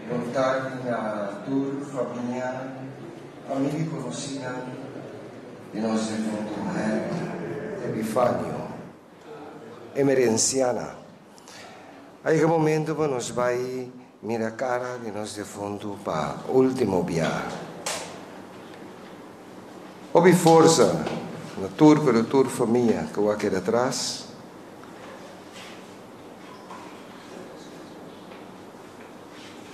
Bon tardi na tur famia, amiga y conocinan di nos difunto Henry Epifanio Emerenciana. A yega momento pa nos bay mira cara di nos difunto pa ultimo biaha. Hopi forsa na tur pero tur famia cu a keda atras.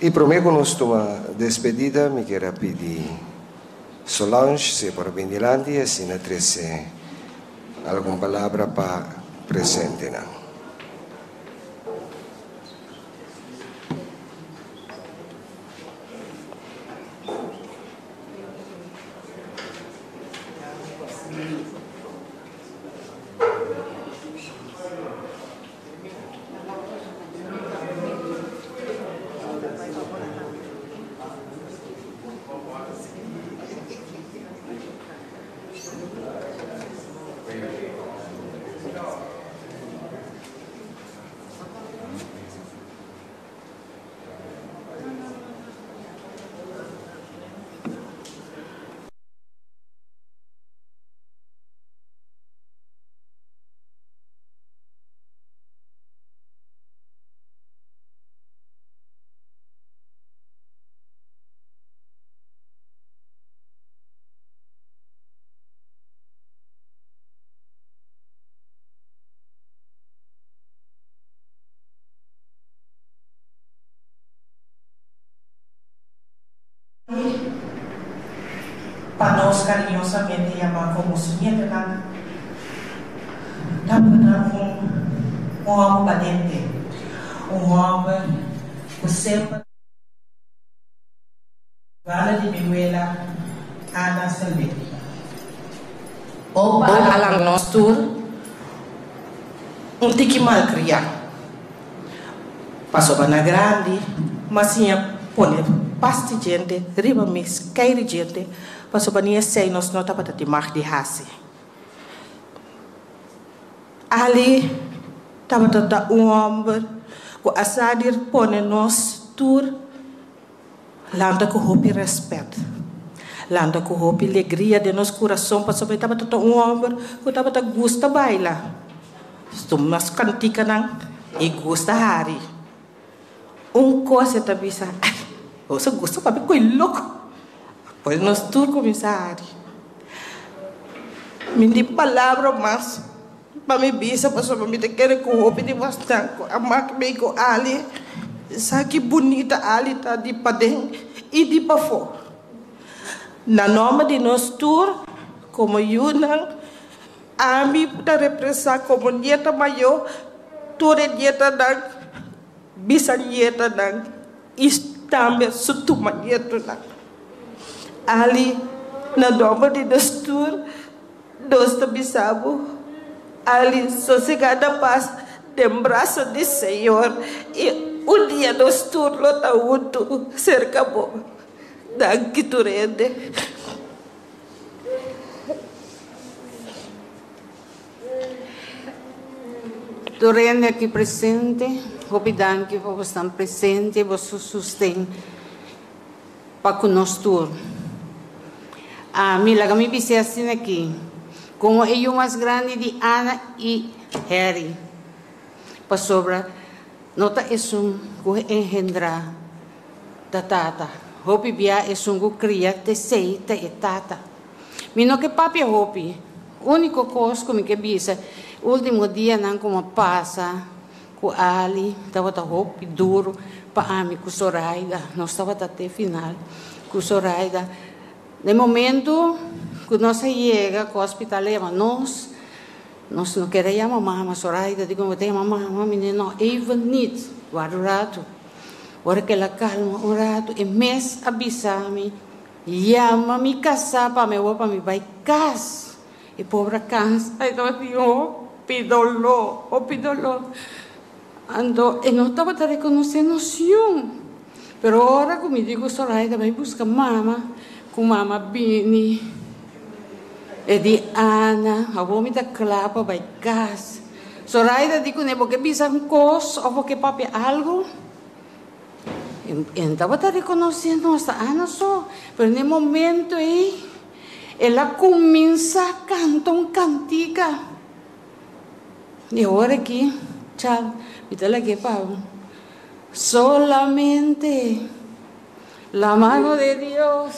Y prome cu nos tuma despedida mi kier a pidi Solange si e por a bin dilanti y asina trece algun palabra pa presentenan. Pa nos cariñosamente yama como su nietonan, tabata un homber balente, un homber cu semper. Banda di mi wela Ana Salvetti. Opa a lanta nos tur un tiki malcriá. Pasobra na grandi m'a siña pone pas di djente riba mi skei di djente pasobra ni esei nos no tabata tin mag di hasi. Ali tabata ta un hòmber ku a sa di pone nos tur. Lanta ku hopi rèspèt. Lanta ku hopi legria den nos kurason pasobra e tabata ta un hòmber ku tabata gusta baila. Tuma su kantikanan i gusta hari. Un kos e ta bisa, Ai, boso gusta papia ku e loko. Pues nos tur kuminsá hari. Mi di palabra mas pa mi bisa pasobra mi ta kere ku hopi di bosnan ku a mak mi ku Ali sa ki bunita Ali ta di paden i di pafó. Na nòmber di nos tur komo yunan, ami ta represá komo nieta mayó tur e nietanan, bisanietanan i tambe su tumanietonan. Ali, na nòmber di nos tur, nos ta bisa bo, Ali, sosegá na pas den braso di Señor i un dia nos tur lo ta huntu serka bo. Danki tur hende. Tur hende aki presente, hopi danki pa bosnan presente i boso susten pa ku nos tur. Ami, laga mi bis'é asina aki, komo e yu mas grandi di Ana i Harry, pasobra no ta esun ku engendrá ta tata, hopi bia esun ku kria t'esei ta e tata. Mi no ke papia hopi. Úniko kos ku mi ke bisa, último dianan ku mi a pasa ku Ali tabata hopi duru pa ami ku Soraida. Nos tabata te final ku Soraida. Den momentu ku nos a yega ku hospital a yama nos, nos no kere yama mama. Soraida di ku mi bo ta yama mama? Mi di no, even nit. Warda un ratu. Ora ku el a kalma un ratu e mes a bisa mi. Yama mi kasá pa mi awor pa mi bai kas. E pobre a kansa, e tabatin hopi doló, hopi doló. Anto e no tabata rekonosé nos yun. Pero ora ku mi di ku Soraida bai buska mama, ku mama bini, e di Ana, awor mi ta kla pa bai kas. Soraida di kuné, bo ke bisa un kos òf bo ke papia algu? E no tabata rekonosé nos ta Ana so, pero na e momento ei el a kuminsá kanta un kantika. I awor aki, cha, mi ta lag'é pa bo. Solamente la mano de Dios.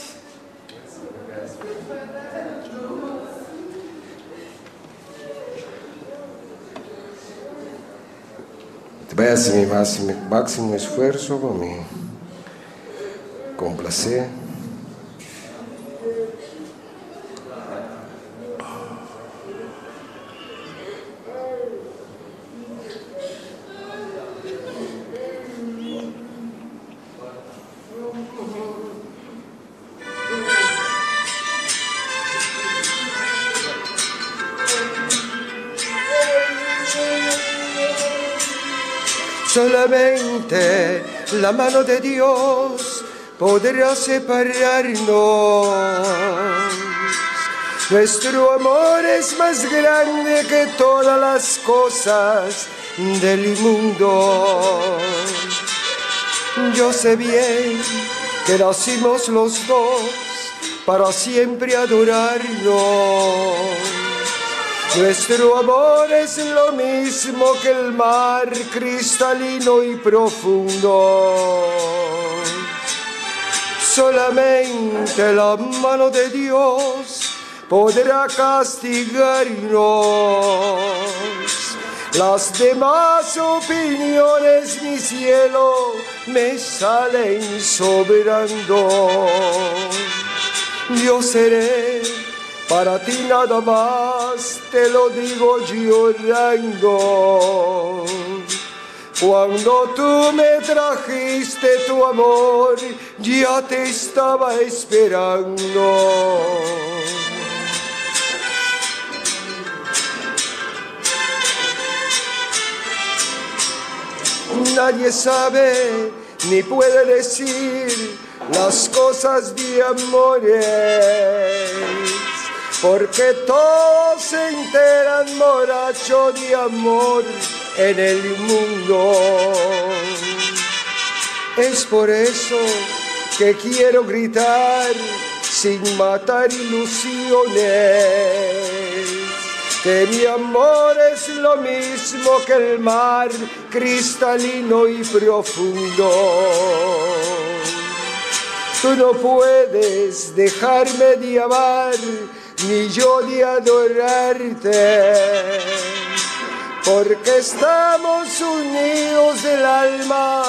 Te bai hasi mi máximo esfuerso pa mi complacé. Solamente la mano de Dios podrá separarnos. Nuestro amor es más grande que todas las cosas del mundo. Yo sé bien que nacimos los dos para siempre adorarnos. Nuestro amor es lo mismo que el mar cristalino y profundo. Solamente la mano de Dios podrá castigarnos. Las demás opiniones, mi cielo, me salen sobrando. Yo seré para ti nada más, te lo digo llorando. Cuando tú me trajiste tu amor, ya te estaba esperando. Nadie sabe ni puede decir las cosas de amores, porque todos se enteran borracho de amor en el mundo. Es por eso que quiero gritar sin matar ilusiones. Que mi amor es lo mismo que el mar cristalino y profundo. Tú no puedes dejarme de amar, ni yo de adorarte, porque estamos unidos del alma,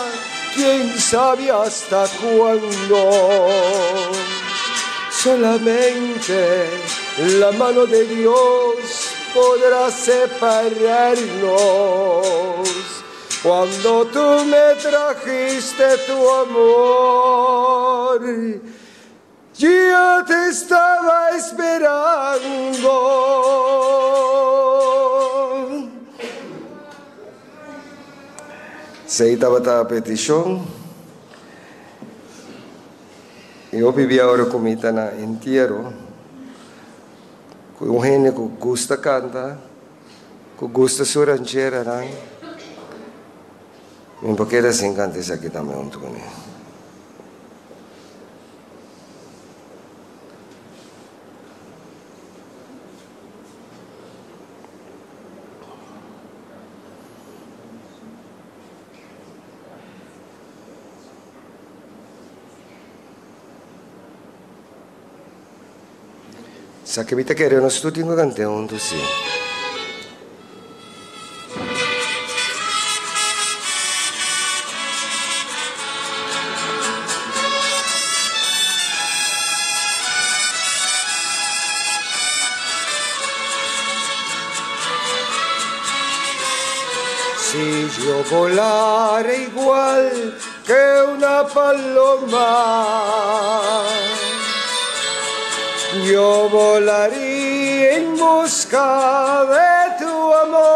quién sabe hasta cuándo. Solamente la mano de Dios podrá separarnos. Cuando tú me trajiste tu amor, yo te estaba esperando. Esei tabata petishon. I hopi bia ora ku mi ta na entiero, ku un hende ku gusta kanta, ku gusta su rancheranan, mi por keda sin kanta esaki tambe huntu kuné. Sa ke mi ta kere nos tur tin ku kant'é huntu si. Si yo volara igual que una paloma, yo volaría en busca de tu amor.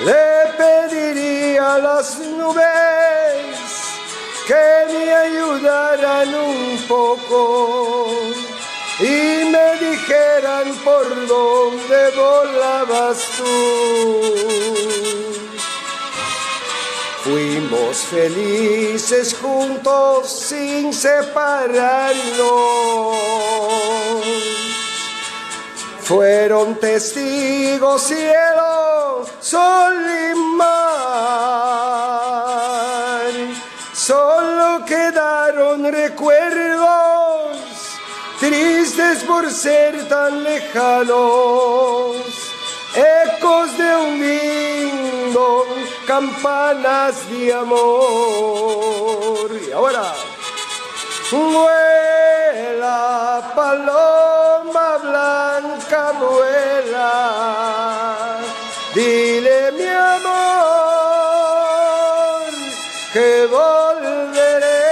Le pediría a las nubes que me ayudaran un poco y me dijeran por dónde volabas tú. Fuimos felices juntos sin separarnos. Fueron testigos cielo, sol y mar. Solo quedaron recuerdos tristes por ser tan lejanos, ecos de un lindo, campanas de amor. Y ahora, vuela, paloma blanca, vuela, dile mi amor que volveré.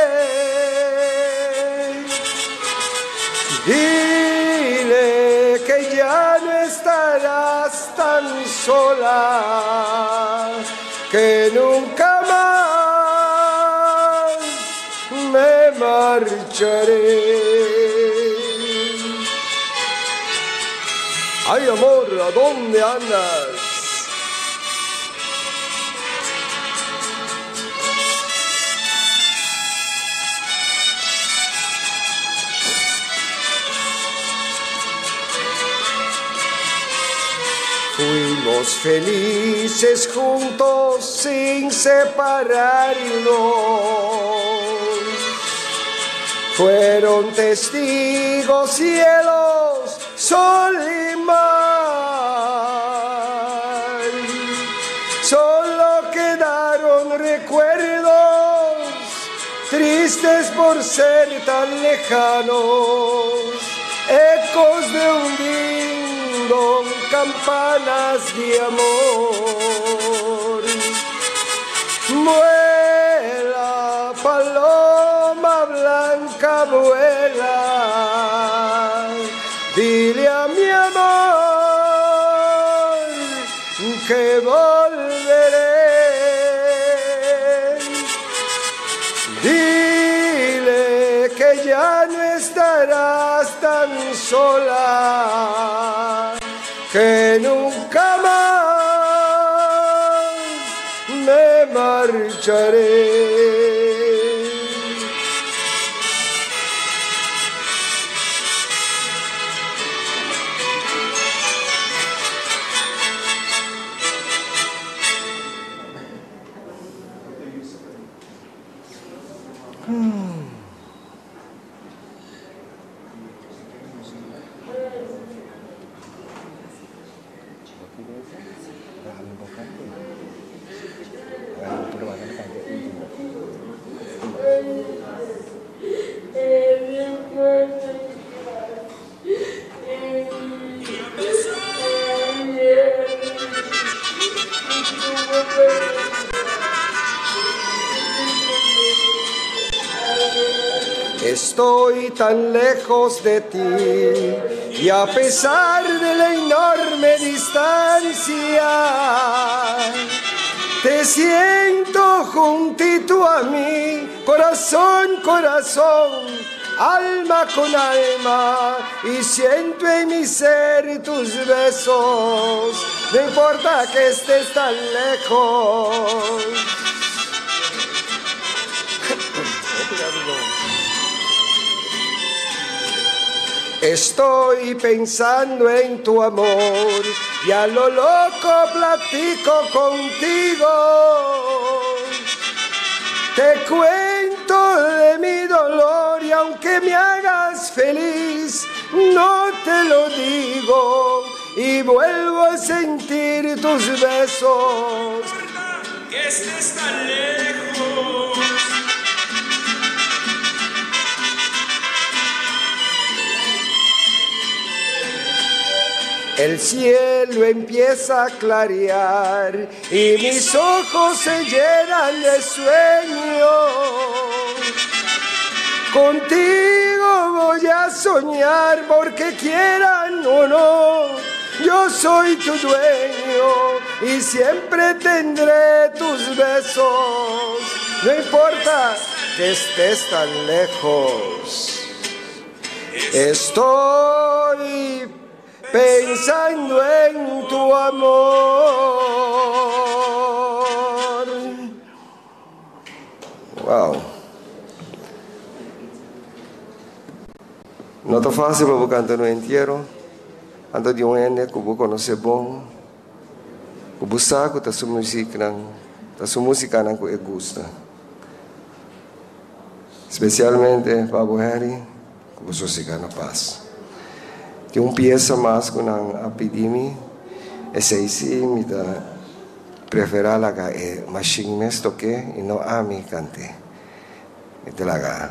Dile que ya no estarás tan sola, que nunca más me marcharé. Ay, amor, ¿a dónde andas? Fuimos felices juntos sin separarnos. Fueron testigos cielos, sol y mar. Solo quedaron recuerdos tristes por ser tan lejanos, ecos de un ding-dong, campanas de amor. Vuela, paloma blanca, vuela, dile a mi amor que volveré. Dile que ya no estarás tan sola, que nunca más me marcharé. Estoy tan lejos de ti y a pesar de la enorme distancia, te siento juntito a mí, corazón, corazón, alma con alma, y siento en mi ser tus besos, no importa que estés tan lejos. Estoy pensando en tu amor y a lo loco platico contigo. Te cuento de mi dolor y aunque me hagas feliz, no te lo digo y vuelvo a sentir tus besos. Que estés tan lejos. El cielo empieza a clarear y mis ojos se llenan de sueño. Contigo voy a soñar porque quieran o no, yo soy tu dueño y siempre tendré tus besos. No importa que estés tan lejos. Estoy pensando en tu amor. Wow. No ta fásil pa bo kanta no entiero, anto di un hende ku bo konosé bon, ku bo sa ku ta su musiknan, ta su musikanan ku e gusta. Spesialmente pa bo Harry, ku bo sosegá na pas. Tin un piesa mas ku nan a pidi mi, esei sí mi ta preferá laga e mashin mes tok'é i no ami kant'é. Mi ta laga.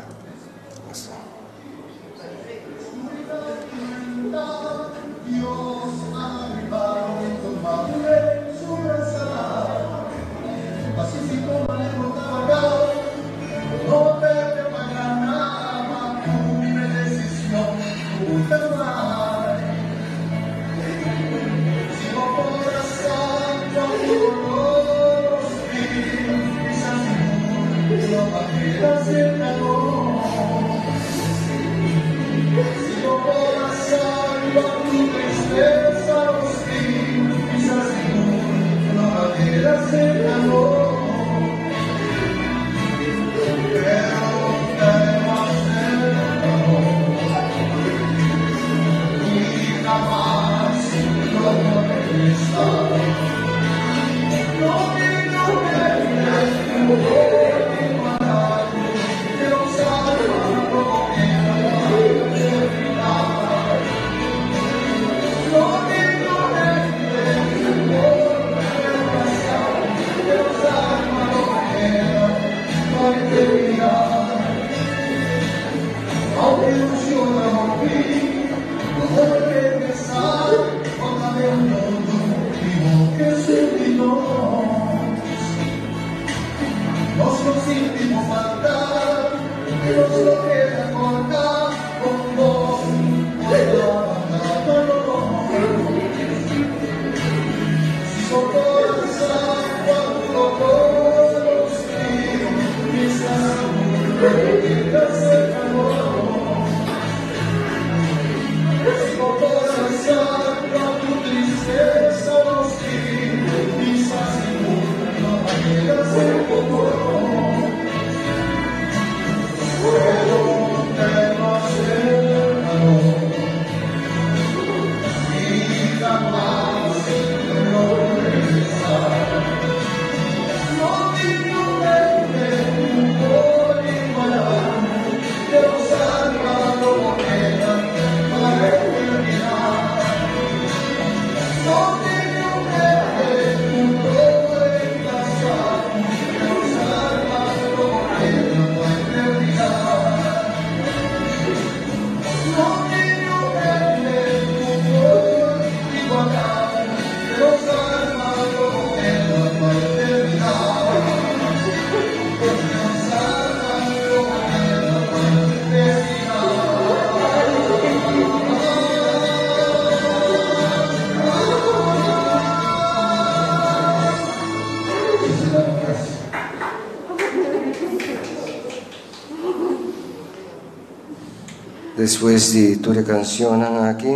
Despues di tur e cancionnan aki,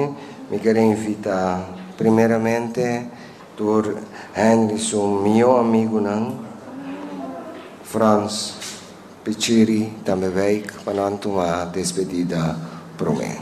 mi kier a invita primeramente tur Henry su mihó amigunan, Frans, Pichiri, tambe Wijk, pa nan tuma despedida promé.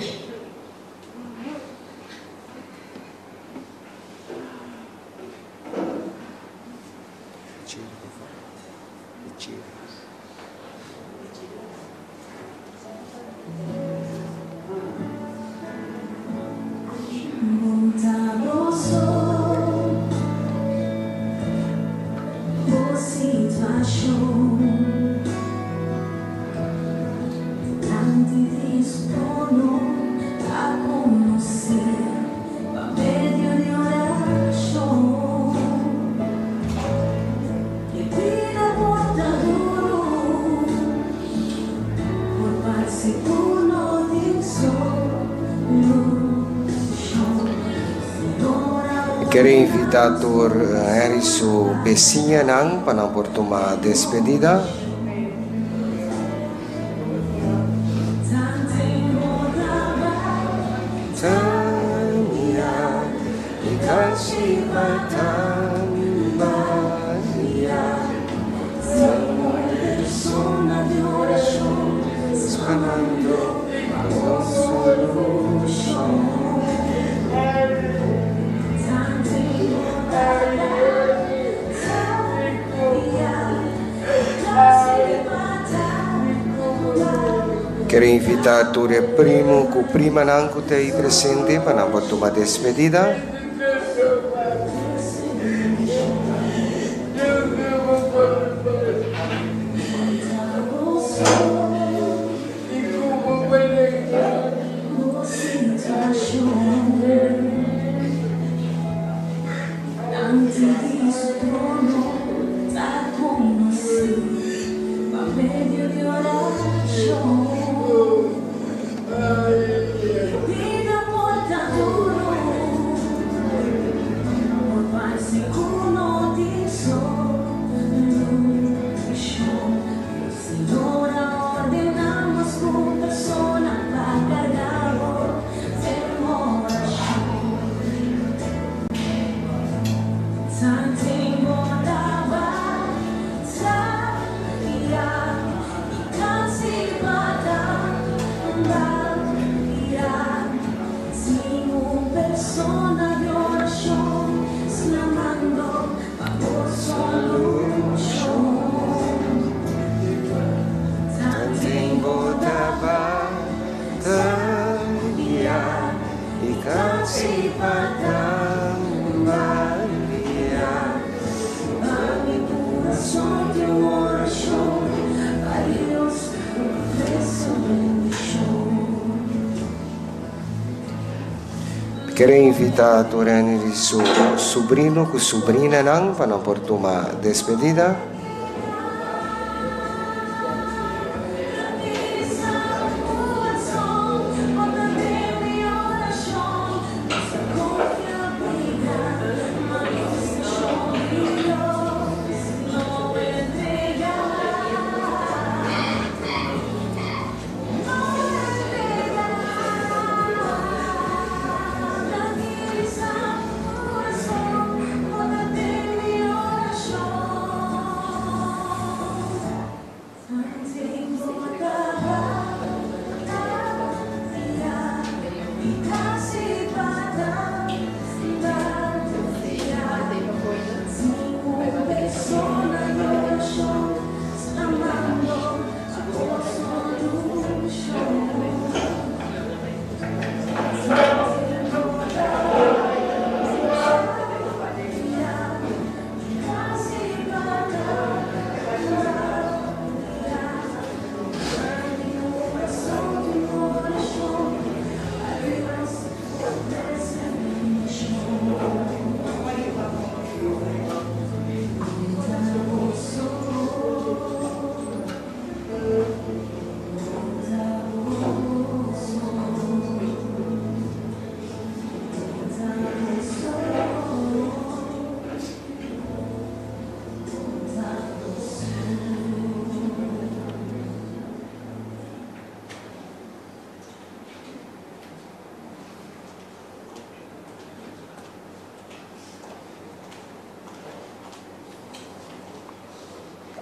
Mi ker invita tur Henry su besiñanan pa nan por tuma despedida. Ker invita tur e primo ku primanan ku ta ei presente pa nan por tuma despedida. Ker invita tur Henry su subrino ku subrinanan pa nan por tuma despedida.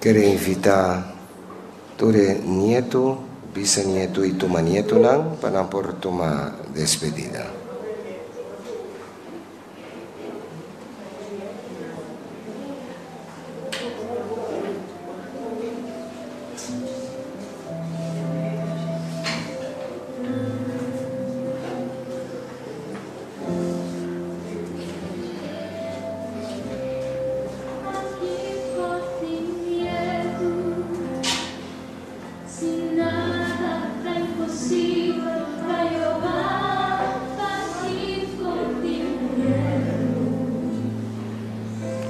Ker invitá tur e nietu, bisanietu i tumanietunan pa nan por tuma despedida.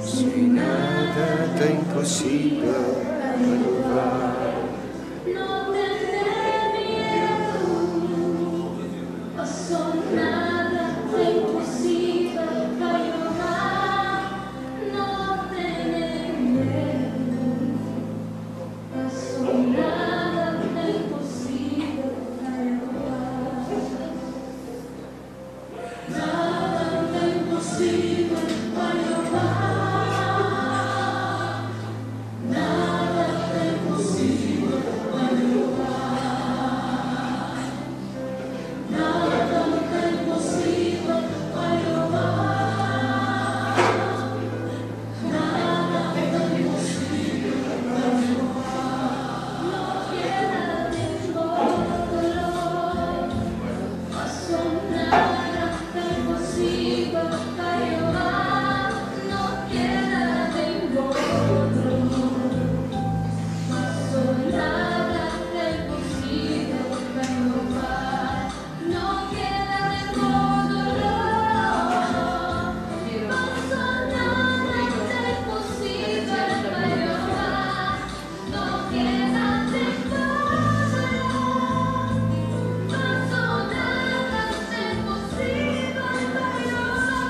Si nada ta imposibel pa Jehová. No tene miedu, paso nada ta imposibel pa Jehová. No tene miedu, paso nada ta imposibel pa Jehová. Nada ta imposibel pa Jehová. Nada ta imposibel pa Jehová. Nada ta imposibel pa Jehová. Nada ta imposibel pa Jehová. No queda ningún dolor. Paso nada ta imposibel pa Jehová. No queda ningún dolor. Paso nada ta imposibel pa Jehová. No queda ningún dolor. Paso nada ta imposibel pa Jehová. No queda ningún dolor. Paso nada ta imposibel pa Jehová.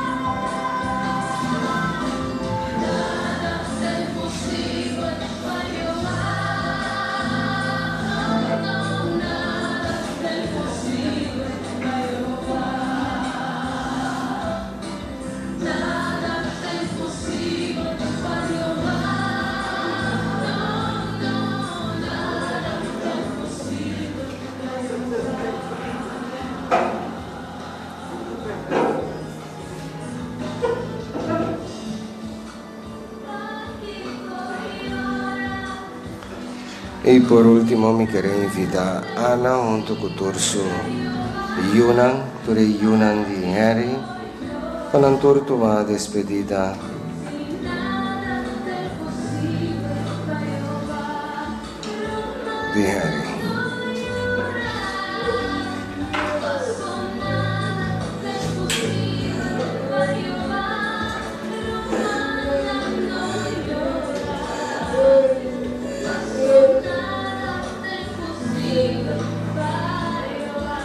Nada ta imposibel pa Jehová. No, nada ta imposibel pa Jehová. Nada ta imposibel pa Jehová. No, no, nada ta imposibel pa Jehová. Pakiko yora. I por último, mi ke invitá Ana huntu ku tur su yunan, tur e yunan di Harry, pa nan tur tuma despedida Nada ta imposibel pa Jehová. Di Harry. Paso nada ta imposibel pa Jehová. Rumannan, no yora. Paso nada ta imposibel pa Jehová.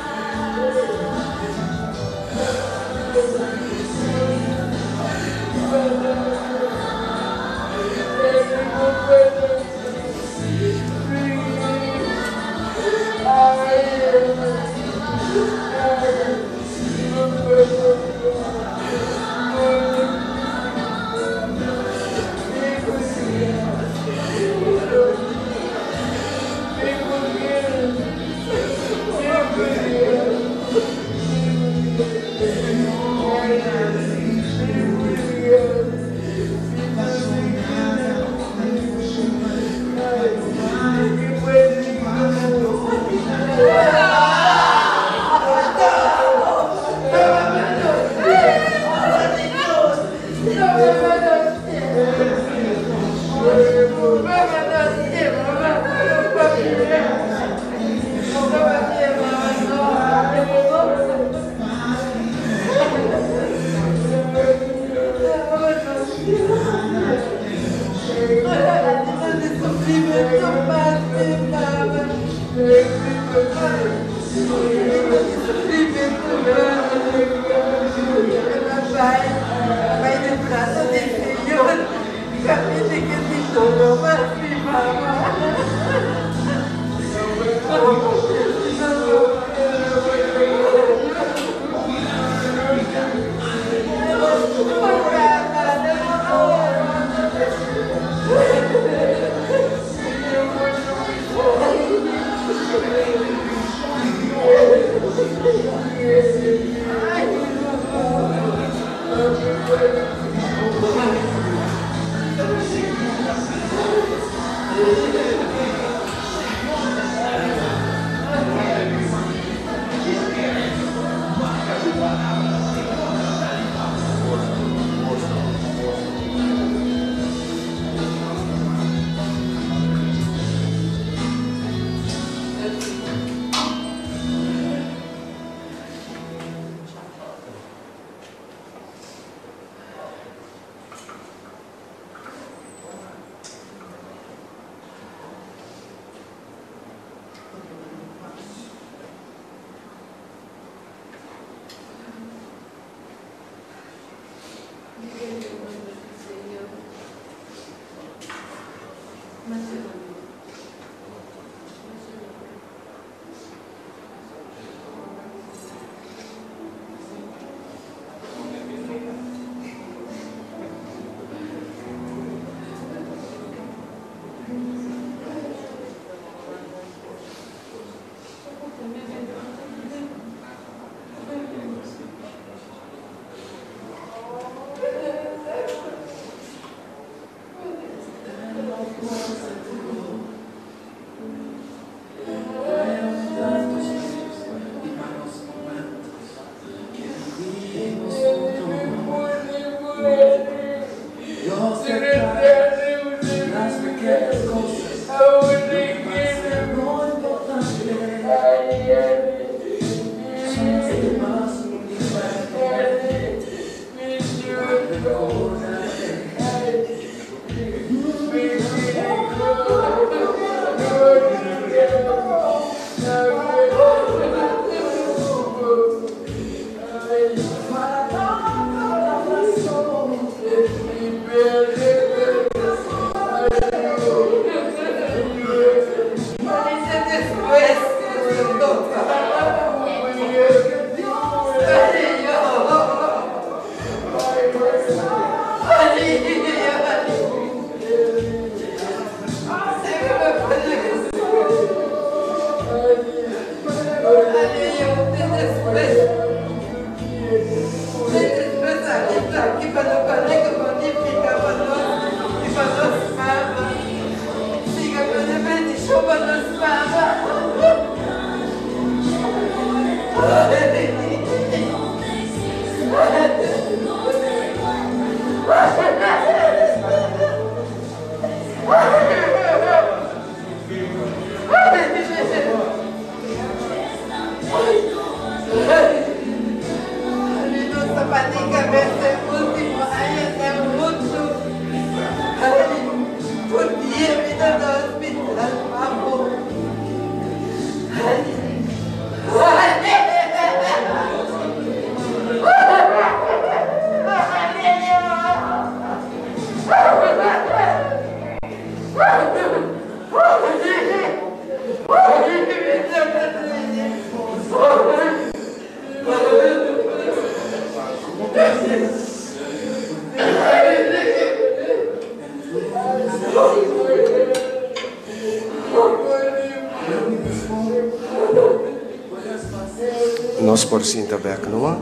Nos por sinta bek numa.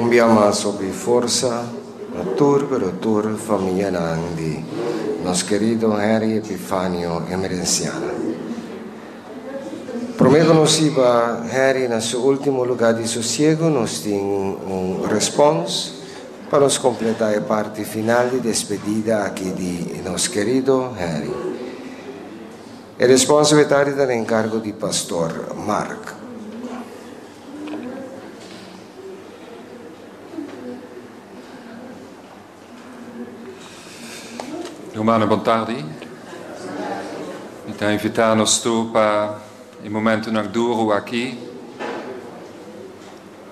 Un bia mas hopi forsa na tur pero tur famianan di nos kerido Henry Epifanio Emerenciana. Prome ku nos hiba Henry na su ultimo lugar di sosiego nos tin un respons pa nos completa e parti final di despedida aki di nos kerido Henry. E respons wetari ta na enkargo di Pastor Mark. Rumannan bon tardi. Mi ta invitá nos tur pa e momentunan duru aki.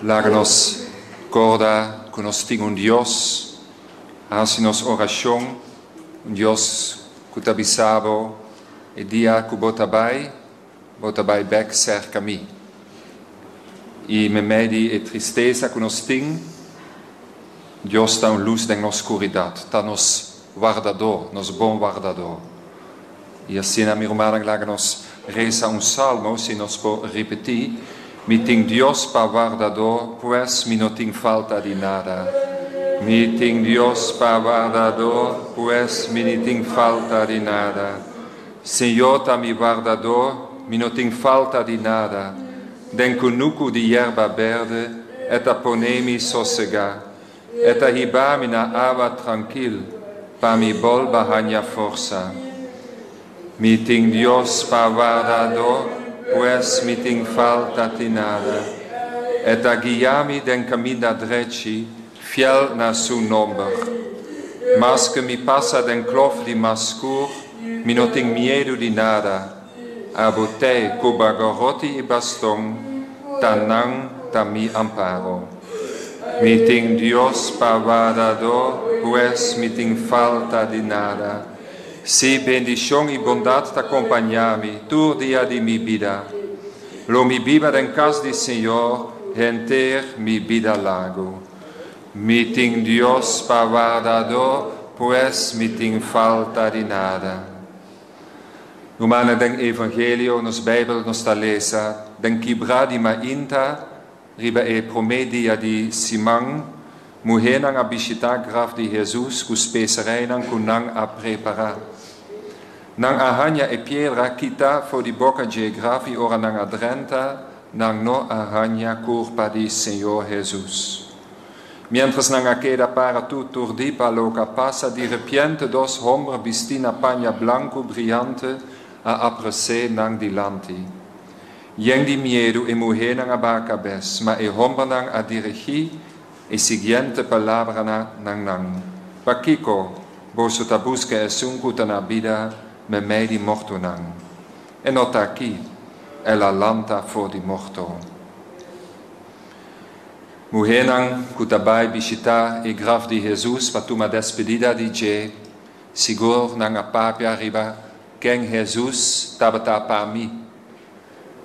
Laga nos korda ku nos tin un Dios. Hasi nos orashon, un Dios ku ta bisa bo e dia ku bo ta bai, bo ta bai bèk serka mi. I meimei di e tristesa ku nos tin, Dios ta un lus den nos skuridat, ta nos Wardadó, nos Bon Wardadó. I asina, mi rumannan, laga nos resa un salmo, si nos por ripití, Mi tin Dios pa wardadó, pues mi no tin falta di nada. Mi tin Dios pa wardadó, pues mi ni tin falta di nada. Señor ta mi wardadó, mi no tin falta di nada. Den kunuku di yerba berde E ta pone mi sosegá. E ta hiba mi na awa trankil, pa mi bolba haña forsa. Mi tin Dios pa wardadó, pues mi tin falta di nada. E ta guia mi den kaminda drechi, fiel na su nòmber. Maske mi pasa den klof di mas skur, mi no tin miedu di nada. Abo t'ei ku bagoroti i baston, ta nan ta mi amparo. Mi tin Dios pa wardadó, pues mi tin falta di nada. Sí, bendishon i bondat ta kompañá mi tur dia di mi bida. Lo mi biba den kas di Señor henter mi bida largu. Mi tin Dios pa wardadó, pues mi tin falta di nada. Rumannan, den Evangelio, nos Bijbel, nos ta lesa, Den kibrá di mainta, riba e promé dia di siman, muhénan a bishitá graf di Hesus ku spesereinan ku nan a prepará. Nan a haña e piedra kitá for di boka dje graf i ora nan a drenta, nan no a haña kurpa di Señor Hesus. Miéntras nan a keda para tur turdí pa loke a pasa, di repente dos hòmber bistí na paña blanku briante a aparesé nan dilanti. Yen di miedu e muhénan a baha kabes, ma e hòmbernan a dirigí e siguiente palabranan na nan, Pakiko boso ta buska esun ku ta na bida meimei di mortonan? E no ta akí, el a lanta for di morto. Muhénan ku ta bai bishitá e graf di Hesus pa tuma despedida di dje, sigur nan a papia riba ken Hesus tabata pa mi.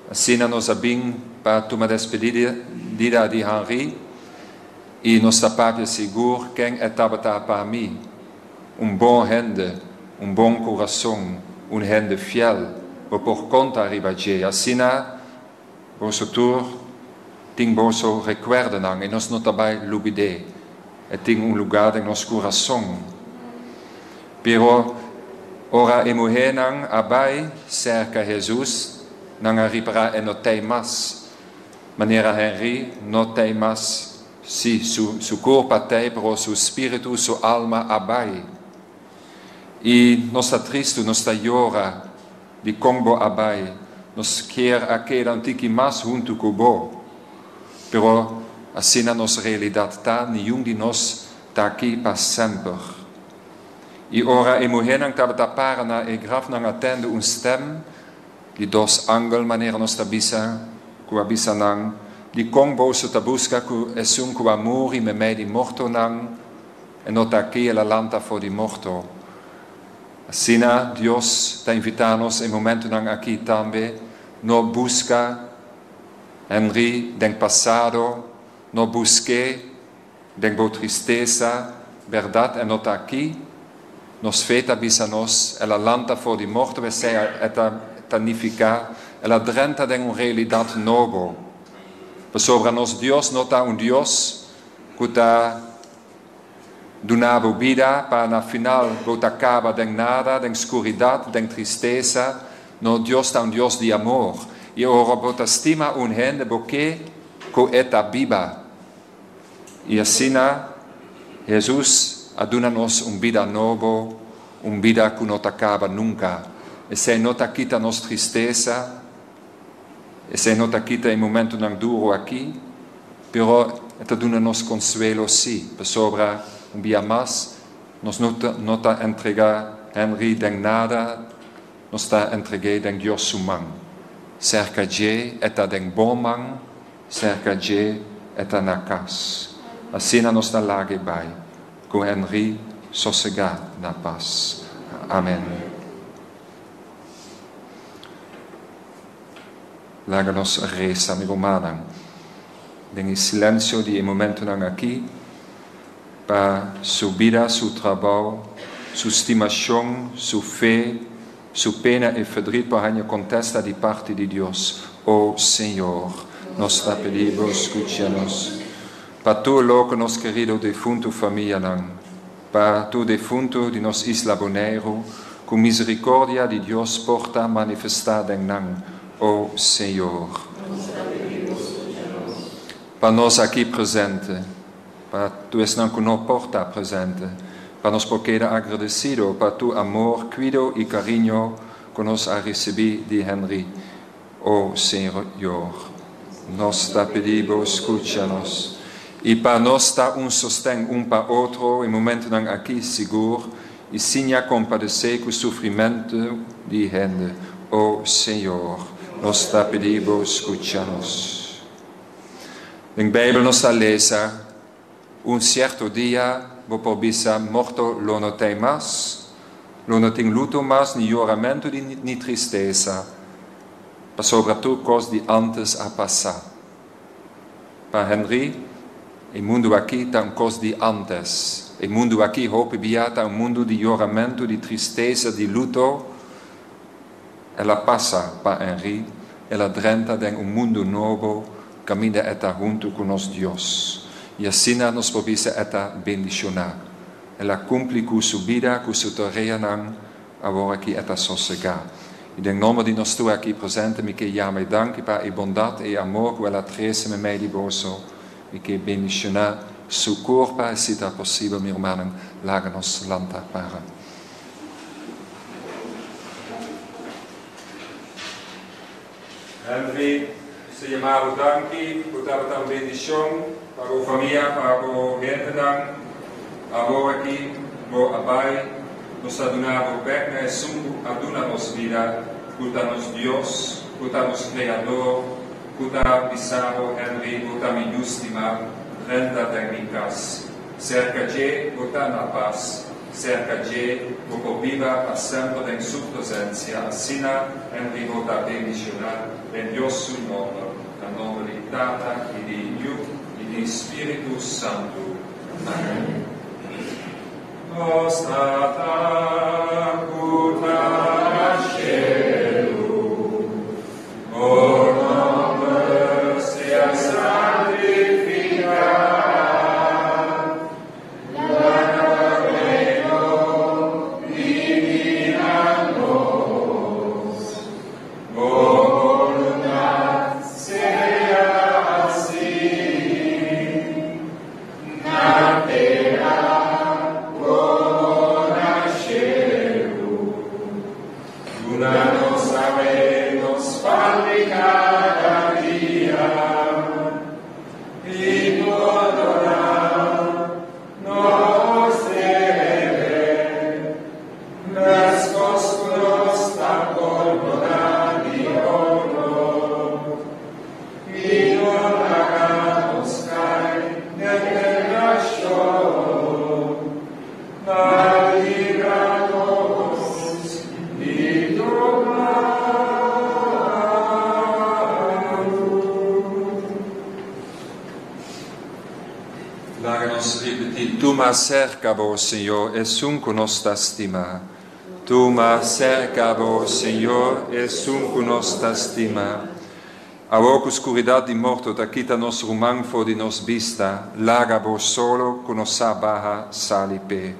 Asina nos a bin pa tuma despedida di Henri i nos ta papia sigur ken e tabata pa mi. Un bon hende, un bon kurason, un hende fiel, bo por konta riba dje. Asina Boso tur tin boso rekuerdonan i nos no ta bai lubid'é. E tin un lugá den nos kurason. Pero ora e muhénan a bai serka Hesus, nan a ripará e no t'ei mas. Manera Henri no t'ei mas, sí, su, su kurpa t'ei, pero su spiritu, su alma a bai. I nos ta tristu, nos ta yora di kon bo a bai. Nos kier a keda un tiki mas huntu ku bo. Pero asina nos realidat ta, niun di nos ta aki pa semper. I ora e muhénan tabata para na e graf nan a tende un stèm di dos angel manera nos ta bisa ku a bisa nan, Dikon boso ta buska ku esun ku a muri meimei di mortonan? E no ta aki, el a lanta for di morto. Asina Dios ta invitá nos e momentunan aki tambe, no buska Henri den pasado, no busk'é Den bo tristesa, bèrdat e no ta aki? Nos fe ta bisa nos, el a lanta for di morto, esei e ta ta nifiká, el a drenta den un realidat nobo. Pasobra nos Dios no ta un Dios ku ta duna bo bida pa na final bo ta kaba den nada, den skuridat, den tristesa. No, Dios ta un Dios di amor, i ora bo ta stima un hende bo ke ku e ta biba. I asina Hesus a duna nos un bida nobo, un bida ku no ta kaba nunka. Esei no ta kita nos tristesa, esei no ta kita e momentunan duru aki, pero e ta duna nos konsuelo sí, pasobra un bia mas nos no ta no ta entregá Henri den nada, nos ta entreg'é den Dios su man. Serka dje e ta den bon man. Serka dje e ta na kas. Asina nos ta lag'e bai. Ku Henri sosegá na pas. Amen. Laga nos resa, mi rumannan, den e silensio di e momentunan aki, pa su bida, su trabou, su stimashon, su fe, Su pena i ferdriet por haña kontesta di parti di Dios. O Señor, nos ta pidi Bo skucha nos. Pa tur loke nos kerido defuntu famianan, pa tur defuntu di nos isla Boneiru, ku miserikordia di Dios por ta manifestá den nan. O Señor. Nos ta pidi Bo skucha nos. Pa nos aki presente. Pa tur esnan ku no por ta presente, pa nos por keda agradesido pa tur amor, kuido i kariño ku nos a risibí di Henri. O Señor, nos ta pidi Bo skucha nos. I pa nos ta un sosten un pa otro e momentunan aki sigur i siña kompadesé ku sufrimentu di hende. O Señor, nos ta pidi Bo skucha nos. Den Bijbel nos ta lesa, Un cierto dia bo por bisa morto lo no t'ei mas, lo no tin luto mas, ni yoramentu di ni tristesa, pasobra tur cos di antes a pasa. Pa Henri, e mundu aki ta un cos di antes. E mundu aki hopi bia ta un mundu di yoramentu, di tristesa, di luto. El a pasa pa Henri, el a drenta den un mundu nobo kaminda e ta huntu ku nos Dios. I asina nos por bisa e ta bendishoná. El a kumpli ku su bida, ku su tareanan, awor aki e ta sosegá. I den nomber di nos tur aki presente mi ke yama e danki pa e bondat i e amor ku el a trese meimei di boso. Mi ke bendishoná su kurpa i si ta posibel mi rumannan laga nos lanta para. Henry, nos ta yama bo danki, bo tabata un bendicion pa bo famia, pa bo hendenan. Awor aki bo a bai, nos ta duna bo bek na esun ku a duna nos bida, ku ta nos Dios, ku ta nos Creador, ku ta bisa bo, Henry, bo ta mi yu stimá, drenta den mi kas. Serka dje bo ta na pas. Serka dje bo por biba pa semper den su presensia, asina Henry bo ta bendishoná den Dios su nòmber, na nòmber di Tata i di Yu i di Spiritu Santu. Amen. Nos Tata ku ta na shelu, bo nòmber sea santifiká. nos ripití, Tuma serka bo, Señor, esun ku nos ta stima. Tuma serka bo, Señor, esun ku nos ta stima. Awor ku skuridat di morto ta kita nos ruman for di nos bista, laga bo solo ku no sa baha sali p'e.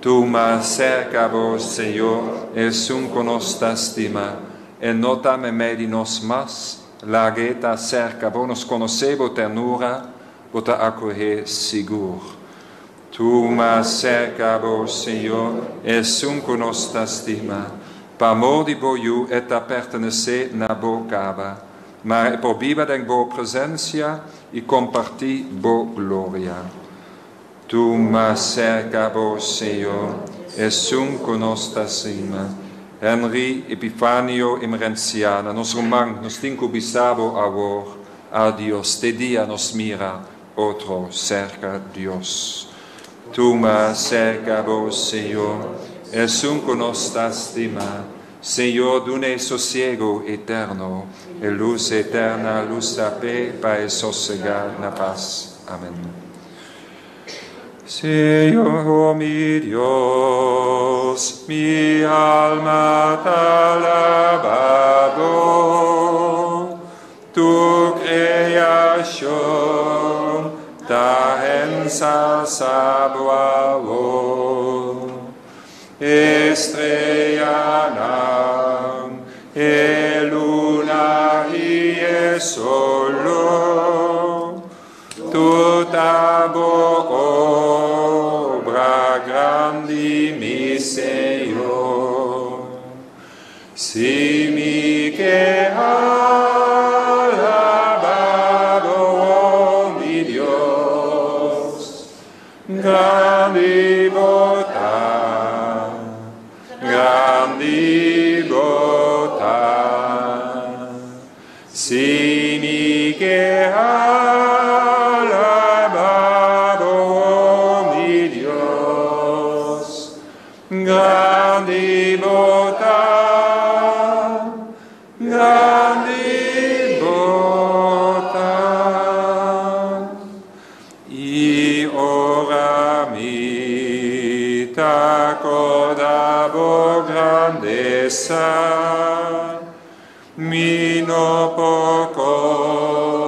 Tuma serka bo, Señor, esun ku nos ta stima. E no ta meimei di nos mas, lag'é ta serka bo, nos konosé bo ternura, bo ta akohé sigur. Tuma serka bo, Señor, esun ku nos ta stima. Pa amor di bo Yu e ta pertenesé na bo kaba, ma e por biba den bo presensia i kompartí bo gloria. Tuma serka bo, Señor, esun ku nos ta stima. Henry Epifanio Emerenciana, nos ruman, nos tin ku bisa bo awor, adios, te dia nos mira otro serka Dios. Tuma serka bo, Señor, esun ku nos ta stima. Señor, dun'é sosiego eterno, e lus eterna lusa p'e pa e sosegá na pas. Amèn. Señor mi Dios, mi alma ta alabá bo, tur kreashon ta ensalsá bo awor. Estreanan, e luna i e solo, tur ta bo obra grandi, mi Señor. Si mi ke alabá bo, oh mi Dios, grandi bo ta, grandi bo ta. Si mi ke alabá bo, oh mi Dios, grandi bo ta, grandi bo ta. I ora mi ta kòrda bo grandesa, mi no por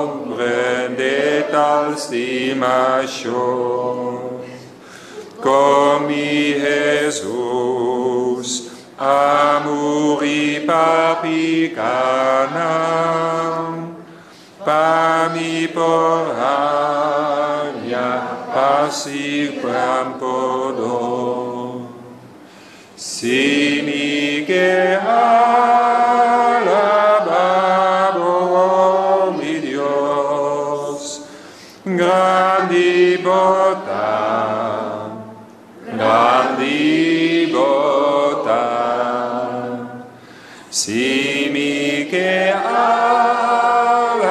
komprendé tal stimashon. Kon mi Hesus a muri pa pikánan, pa mi por haña pas i gran pordon. Si mi ke alabá bo, oh mi Dios, grandi bo ta, grandi bo ta. Si mi ke alabá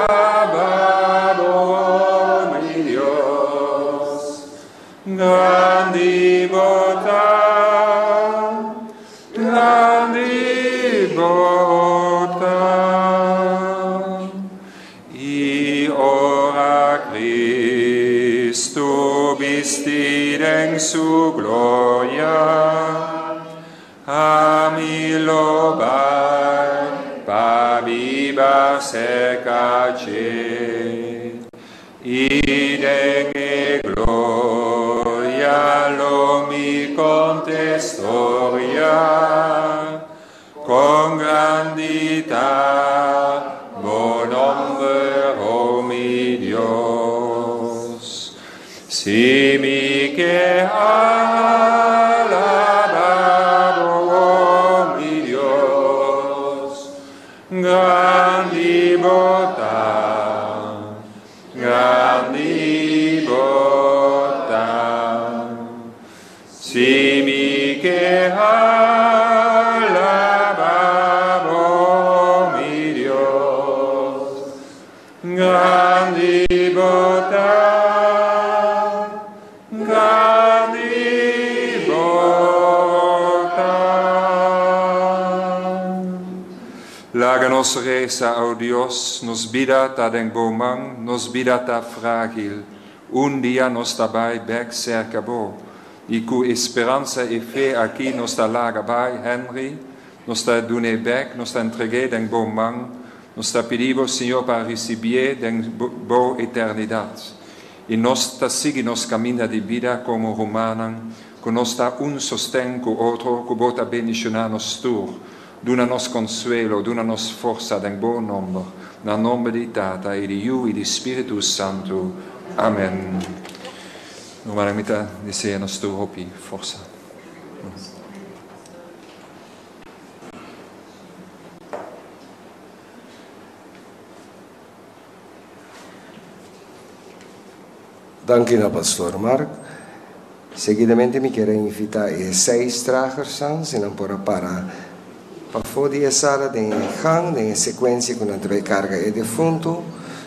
bo, oh mi Dios, grandi bo ta, grandi bo ta. I ora Kristu bisti den su gloria, ami lo bai pa biba serka dje. I den e gloria lo mi konta storia, kon grandi ta bo nòmber, o mi Dios. Si mi ke alabá bo, o mi Dios, grandi bo ta, grandi bo ta. Si mi ke alabá bo, mi Dios, grandi bo ta, grandi bo ta. Laga nos resa, o Dios, nos bida ta den bo man, nos bida ta frágil. Un dia nos ta bai bèk serka Bo. I ku e speransa i fe aki nos ta laga bai Henry, nos ta dun'é bèk, nos ta entreg'é den Bo man, nos ta pidi Bo, Señor, pa risibié den Bo eternidat. I nos ta sigui nos kaminda di bida komo rumannan, ku nos ta un sosten ku otro, ku Bo ta bendishoná nos tur. Duna nos konsuelo, duna nos forsa den Bo nomber, na nomber di Tata i di Yu i di Spiritu Santu. Amen. Rumannan, mi ta desea nos tur hopi forsa. Danki na Pastor Mark. Seguidamente mi kier a invita e seis tragersnan si nan por a para pafó di e sala den e gang den e secuencia cu nan ta bay carga e defunto.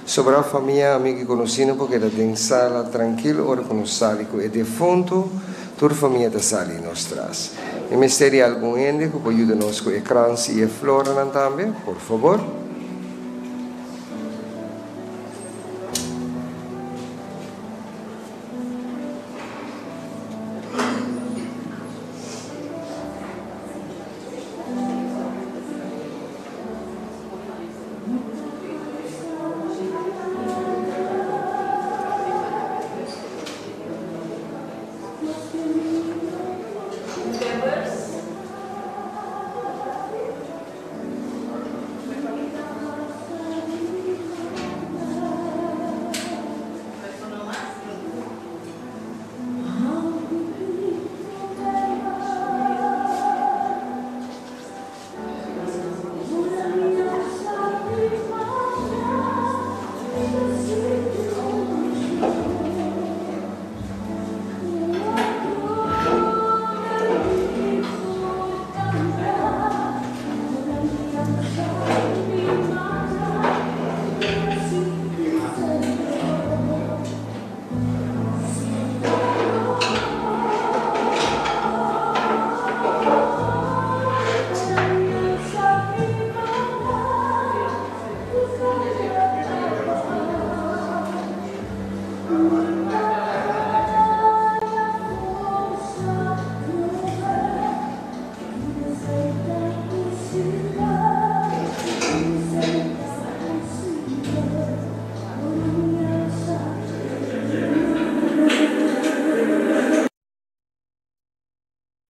Sobra famia, amigo y conocino por keda den sala trankil ora cu nos sali cu e defunto. Tur famia ta sali nos tras. Mi mester di algun hende cu por yuda nos cu e krans y e flornan tambe, por fabor.